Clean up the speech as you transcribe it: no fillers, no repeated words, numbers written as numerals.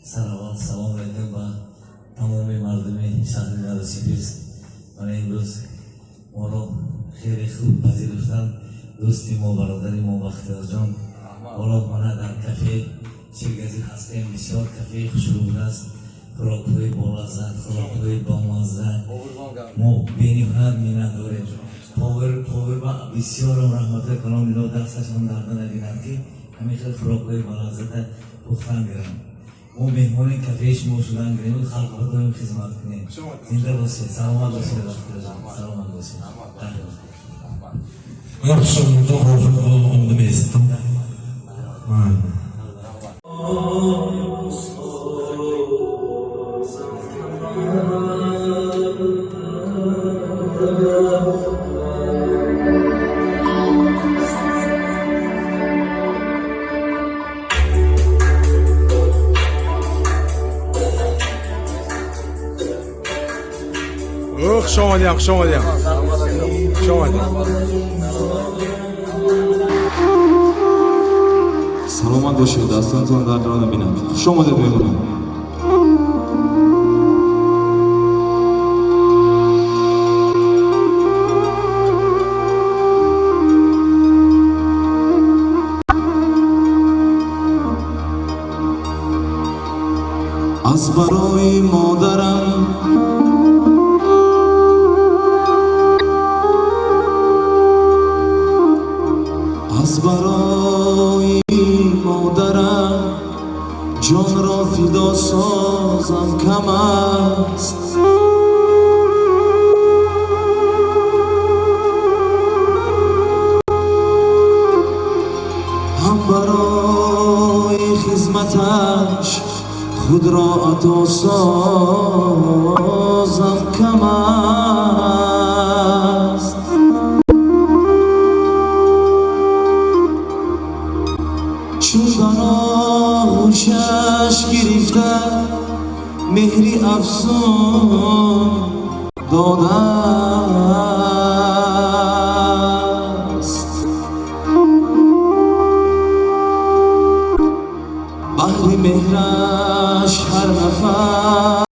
Сараввал салом мекунем ба тамоми мардуми шаҳри Новосибирск. Мана имрӯз моро хеле хуб пазируфтанд. Дӯсти мо, бародари мо Бахтиёрҷон. Ҳоло мана дар кафе Ширгазӣ ҳастем. Бисёр кафеи хушрӯ будааст. Хӯрокҳои болаззат, хӯрокҳои бомазза. Мо бениҳоят миннат дорем. Повар ба бисёрам раҳматҳои калон, ило дасташон дарда набинад, ки ҳамин хел хӯрокҳои болаззата пухтан гиранд. Мо меҳмони кафеи шумо шудан гирем, халқро доим хизмат кунем. Зинда бошед, саломат бошед, Бахтиёрҷон, саломат бошед. Ман хушомадон омада меистам. Хуш омадем, хуш омадем, хуш омадем. Саломат бошед, дастонатон дардро набинад. Хуш омадед, меҳмонон. Аз барои модарам, аз барои модарам ҷонро фидо созам, кам аст. Ҳам барои хизматаш худро ато созам, кам аст. Чун дар оғӯшаш гирифта меҳри афзун додааст, баҳри меҳраш ҳар нафар.